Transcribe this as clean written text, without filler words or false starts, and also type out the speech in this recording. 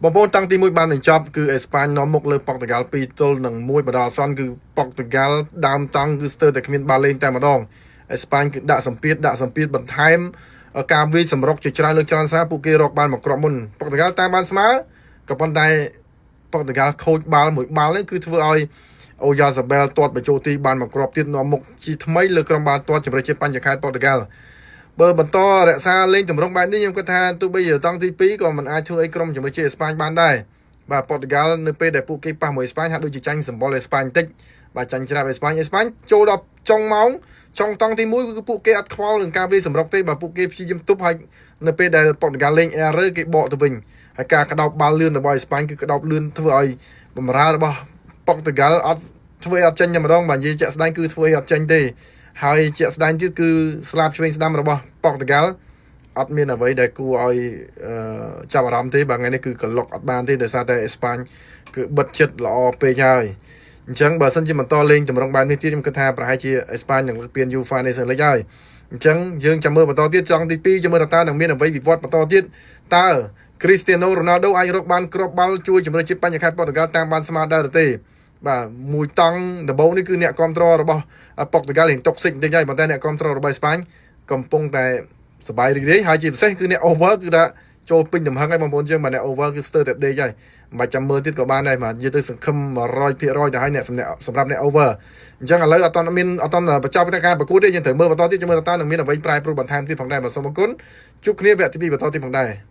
បងប្អូនតាំងទី1បានបញ្ចប់គឺអេស្ប៉ាញនាំមុខលើប៉ុកតូហ្គាល់2-1បណ្ដោះអាសន្នគឺប៉ុកតូហ្គាល់ដើមតង់គឺស្ទើរតែគ្មានបាល់លេងតែម្ដងអេស្ប៉ាញគឺដាក់សម្ពាធដាក់សម្ពាធបន្ថែមការវាយសម្រុកជាច្រើនលើកច្រើនសារពួកគេរកបានមកគ្រាប់មុនប៉ុកតូហ្គាល់តាមបានស្មើក៏ប៉ុន្តែប៉ុកតូហ្គាល់ខូចបាល់មួយបាល់នេះគឺធ្វើឲ្យអូយ៉ាសាបែលទាត់បញ្ចូលទីបានមកគ្រាប់ទៀតនាំមុខជាថ្មីលើក្រុមបាល់ទាត់ជម្រើសជាតិបញ្ញខេត្តប៉ុកតូហ្គាល់បើបន្តរក្សាលេងតម្រង់បែបនេះខ្ញុំគិតថាទោះបីជាតង់ទី2ក៏មិនអាចធ្វើឲ្យក្រុមជម្រើសជាតិអេស្ប៉ាញបានដែរបាទប៉ុកតូហ្គាល់នៅពេលដែលពួកគេប៉ះមួយអេស្ប៉ាញហាក់ដូចជាចាញ់សម្បុរអេស្ប៉ាញបន្តិចបាទចាញ់ច្រាបអេស្ប៉ាញអេស្ប៉ាញចូលដល់ចុងម៉ោងចុងតង់ទី1គឺពួកគេអត់ខ្វល់នឹងការវាយសម្រុកទេបាទពួកគេព្យាយាមទប់ហើយនៅពេលដែលប៉ុកតូហ្គាល់លេង error គេបកទៅវិញហើយការក្តោបបាល់លឿនរបស់អេស្ប៉ាញគឺក្តោបលឿនធ្វើឲ្យបំរើរបស់ប៉ុកតូហ្គាល់អត់ធ្វើឲ្យអត់ចេញតែម្ដងបាទនិយាយជាក់ស្ដែងគឺធ្វើឲ្យអត់ចេញទេហើយជាក់ស្ដែងទៀតគឺស្លាបឆ្វេងស្ដាំរបស់ប៉ុកតូហ្គាល់អត់មានអ្វីដែលគួរឲ្យចាប់អារម្មណ៍ទេបាទថ្ងៃនេះគឺក្លុកអត់បានទេដោយសារតែអេស្ប៉ាញគឺបិទចិត្តល្អពេកហើយអញ្ចឹងបើសិនជាបន្តលេងតម្រង់បែបនេះទៀតខ្ញុំគិតថាប្រហែលជាអេស្ប៉ាញនឹងលើកពាន UEFA Nations League ហើយអញ្ចឹងយើងចាំមើលបន្តទៀតចង់ទី2ចាំមើលតើនឹងមានអ្វីវិវត្តបន្តទៀតតើគ្រីស្ទៀណូរ៉ូណាល់ដូអាចរកបានគ្រាប់បាល់ជួយជម្រើសជាតិបញ្ញខេត្តប៉ុកតូហ្គាល់តាមបានស្មើដែរឬទេបាទមួយតង់ដំបូងនេះគឺអ្នកគ្រប់គ្រងរបស់ប៉ុកតូហ្គាល់រៀង toxic បន្តិចហើយប៉ុន្តែអ្នកគ្រប់គ្រងរបស់អេស្ប៉ាញកំពុងតែសប្បាយរីករាយហើយជាពិសេសគឺអ្នក over គឺថាចូលពេញទំហឹងហើយបងប្អូនយើងបាទអ្នក over គឺស្ទើរតែដេកហើយមិនបាច់ចាំមើលទៀតក៏បានដែរបាទនិយាយទៅសង្ឃឹម100%ទៅហើយអ្នកសម្រាប់អ្នក over អញ្ចឹងឥឡូវអត់ទាន់មានអត់ទាន់បញ្ចប់ការប្រកួតទេយើងត្រូវមើលបន្តទៀតចាំមើលតើនឹងមានអ្វីប្រែប្រួលបន្ថែមទៀតផងដែរបាទសូមអរគុណជួបគ្នាវគ្គទី2បន្តទៀតផងដែរ។